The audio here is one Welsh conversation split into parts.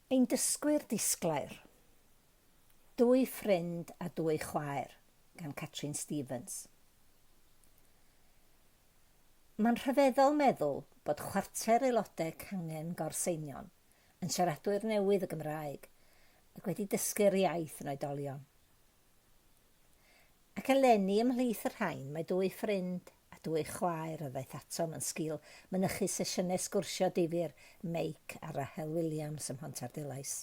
Ein dysgwyr disglair. Dwy ffrind a dwy chwaer gan Catrin Stevens. Mae'n rhyfeddol meddwl bod chwarter aelodau cangen Gors Einion yn siaradwyr newydd y Gymraeg ac wedi dysgu'r iaith yn oedolion. Ac eleni ymhlith y rhain mae dwy ffrind a dwy chwaer a ddaeth atom yn sgil mynychu sesiynau sgwrsio difyr Meic a Rahel Williams ym Mhontarddulais.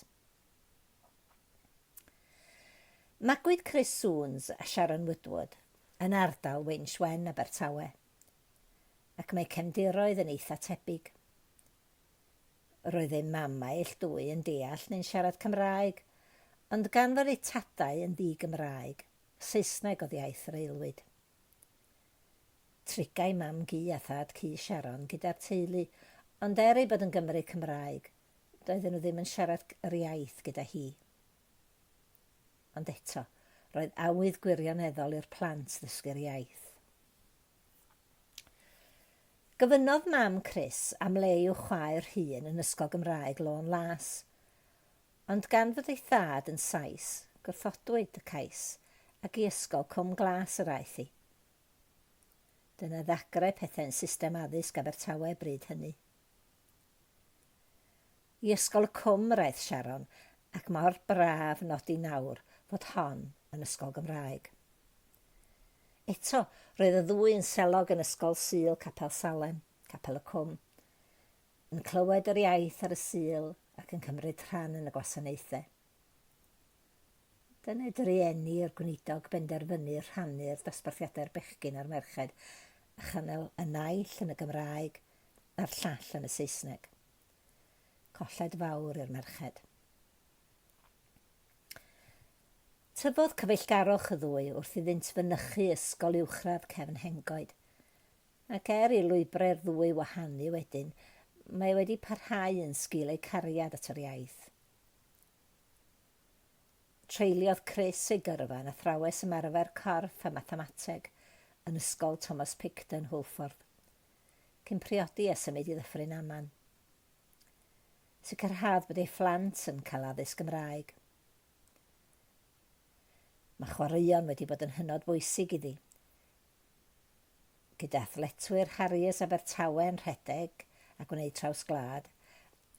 Magwyd Chris Soons a Sharon Woodward yn ardal Winsh Wen, Abertawe, ac mae cefndiroedd yn eitha tebyg. Roedd eu mamau ill dwy yn deall neu'n siarad Cymraeg, ond gan fod eu tadau yn ddi-Gymraeg, Saesneg oedd iaith yr aelwyd. Trigai mam-gu a thad-cu Sharon gyda'r teulu, ond er eu bod yn Gymry Cymraeg, doedden nhw ddim yn siarad yr iaith gyda hi. Ond eto, roedd awydd gwirioneddol i'r plant ddysgu'r iaith. Gofynnodd mam Chris am le i'w chwaer hŷn yn Ysgol Gymraeg Lôn Las, ond gan fod ei thad yn Sais, gwrthodwyd y cais ac i Ysgol Cwm Glas yr aeth hi. Dyna ddagrau pethau yn system addysg Abertawe bryd hynny. I Ysgol y Cwm yr aeth Sharon, ac mor braf nodi nawr fod hon yn ysgol Gymraeg. Eto, roedd y ddwy yn selog yn Ysgol Sul Capel Salem, Capel y Cwm, yn clywed yr iaith ar y Sul ac yn cymryd rhan yn y gwasanaethau. Dyna drueni i'r gweinidog benderfynu rhannu'r dosbarthiadau'r bechgyn a'r merched a chynnal y naill yn y Gymraeg a'r llall yn y Saesneg. Colled fawr i'r merched. Tyfodd cyfeillgarwch y ddwy wrth iddynt fynychu Ysgol Uwchradd Cefn Hengoed, ac er i lwybrau'r ddwy wahanu wedyn, mae wedi parhau yn sgil eu cariad at yr iaith. Treuliodd Chris ei gyrfa yn athrawes ymarfer corff a mathemateg yn Ysgol Thomas Picton, Hwlffordd, cyn priodi a symud i Ddyffryn Aman. Sicrhaodd bod ei phlant yn cael addysg Gymraeg. Mae chwaraeon wedi bod yn hynod bwysig iddi, gyda athletwyr Harriers Abertawe yn rhedeg a gwneud traws gwlad,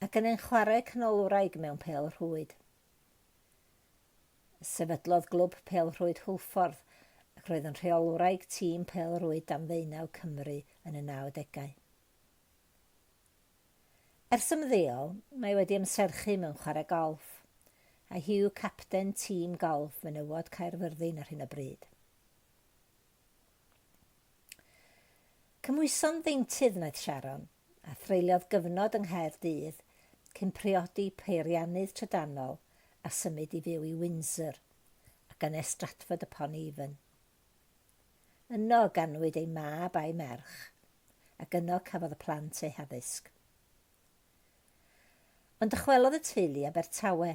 ac yn ein chwarae canolwraig mewn pêl rhwyd. Sefydlodd Glwb Pêl-rwyd Hwlffordd ac roedd yn rheolwraig tîm pêl-rwyd dan ddeunaw Cymru yn y nawdegau. Ers ymddeol, mae wedi ymserchu mewn chwarae golff, a hi yw capten tîm golff menywod Caerfyrddin ar hyn o bryd. Cymhwyso'n ddeintydd wnaeth Sharon, a threuliodd gyfnod yng Nghaerdydd cyn priodi peiriannydd trydanol a symud i fyw i Windsor ac yna Stratford upon Avon. Yno ganwyd ei mab a'i merch, ac yno cafodd y plant eu haddysg. Ond dychwelodd y teulu i Abertawe,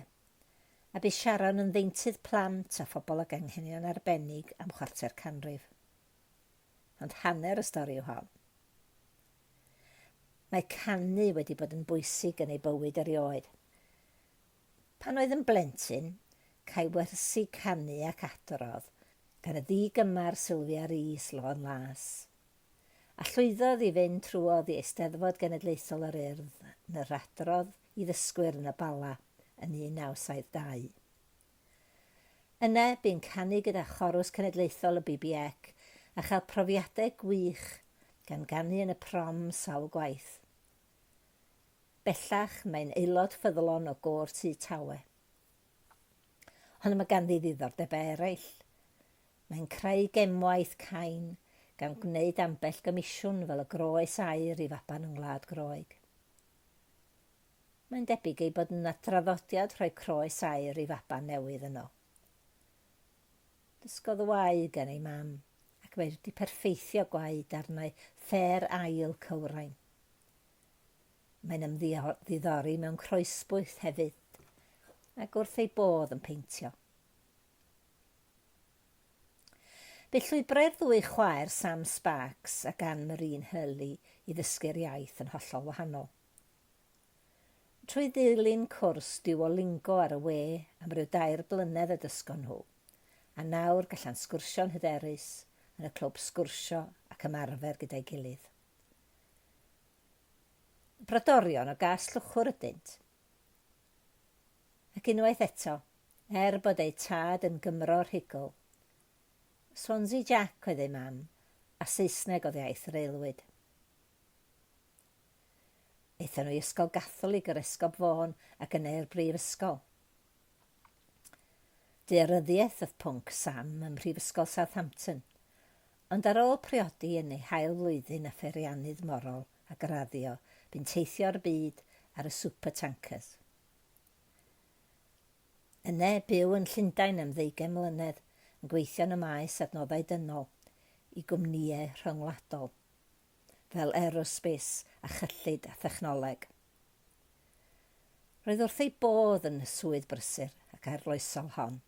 a bu Sharon yn ddeintydd plant a phobl ag anghenion arbennig am chwarter canrif. Ond hanner y stori yw hon. Mae canu wedi bod yn bwysig yn ei bywyd erioed. Pan oedd yn blentyn, cae wersi canu ac adrodd gan y ddi-gymar Sylvia Rees, Lôn Las. A llwyddodd i fynd trwodd i Eisteddfod Genedlaethol yr Urdd yn yr adrodd i ddysgwyr yn y Bala yn 1972. Yna, bu'n canu gyda Chorws Cenedlaethol y BBEC a chael profiadau gwych, gan ganu yn y prom sawl gwaith. Bellach, mae'n aelod ffyddlon o Gôr Tŷ Tawe. Ond mae ganddi ddiddordebau eraill. Mae'n creu gemwaith cain, gan gwneud ambell gomisiwn fel y Groes Aur i faban yng Ngwlad Groeg. Mae'n debyg ei bod yna draddodiad rhoi croes aur i faban newydd yno. Dysgodd wau gan ei mam, ac mae wedi perffeithio gwau darnau ffair ail cywrain. Mae'n ymddiddori mewn croesbwyth hefyd, ac wrth ei bodd yn peintio. Bu llwybrau'r ddwy chwaer Sam Sparks ac Anne Marine Hurley i ddysgu'r iaith yn hollol wahanol. Trwy ddilyn cwrs Duolingo ar y we am ryw dair blynedd y dysgon nhw, a nawr gallant sgwrsio'n hyderus yn y clwb sgwrsio ac ymarfer gyda'i gilydd. Brodorion o Gas Llwchwr ydynt. Ac unwaith eto, er bod eu tad yn Gymro rhugl, Swansea Jack oedd eu mam, a Saesneg oedd iaith yr aelwyd. Aethon nhw i Ysgol Gatholig yr Esgob Vaughan ac yna i'r Brifysgol. Daearyddiaeth oedd pwnc Sam ym Mhrifysgol Southampton, ond ar ôl priodi yn ei hail flwyddyn â pheiriannydd morol a graddio, bu'n teithio'r byd ar y supertankers. Yna, byw yn Llundain am ddeugain mlynedd, yn gweithio yn y maes adnoddau dynol i gwmnïau rhyngwladol. fel aerospace a chyllid a thechnoleg. Roedd wrth ei bodd yn y swydd brysur ac arloesol hon.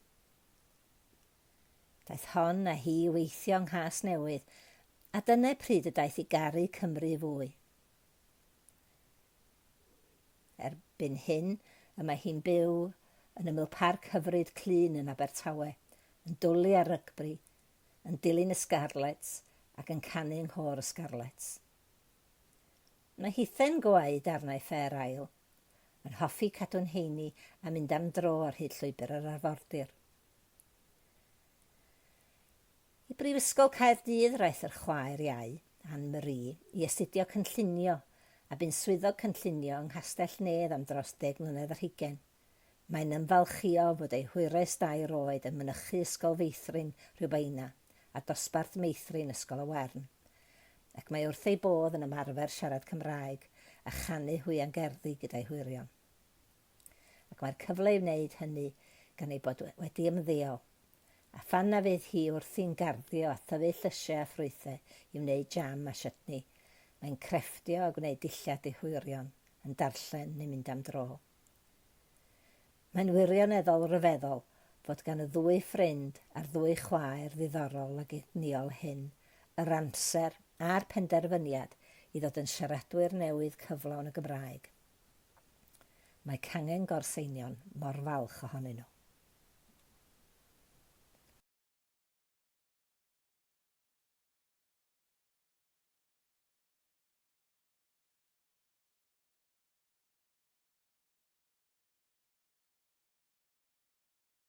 Daeth hon a hi i weithio yng Nghasnewydd a dyna pryd y daeth i garu Cymru fwy. Erbyn hyn, y mae hi'n byw yn ymyl parc hyfryd Clun yn Abertawe, yn dwlu ar rygbi yn dilyn y Scarlets ac yn canu yng nghôr y Scarlets. Mae hithe'n gwau darnau Fair Isle, yn hoffi cadw'n heini a mynd am dro ar hyd llwybr yr arfordir. I Brifysgol Caerdydd yr aeth yr chwaer iau, Anne Marie, i astudio cynllunio a bu'n swyddog cynllunio yng Nghastell Nedd am dros ddeg mlynedd ar hugain. Mae'n ymfalchïo fod ei hwyres dair oed yn mynychu Ysgol Feithrin Rhiwbeina a dosbarth meithrin Ysgol y Wern, ac mae wrth ei bodd yn ymarfer siarad Cymraeg a chanu hwiangerddi gyda'i hwyrion. Ac mae'r cyfle i wneud hynny gan ei bod wedi ymddeol, a phan na fydd hi wrthi'n garddio a thyfu llysiau a ffrwythau i wneud jam a siytni, mae'n crefftio a gwneud dillad i'w hwyrion, yn darllen neu mynd am dro. Mae'n wirioneddol ryfeddol fod gan y ddwy ffrind a'r ddwy chwaer ddiddorol ac egnïol hyn yr amser a'r penderfyniad i ddod yn siaradwyr newydd cyflawn y Gymraeg. Mae cangen Gors Einion mor falch ohonyn nhw.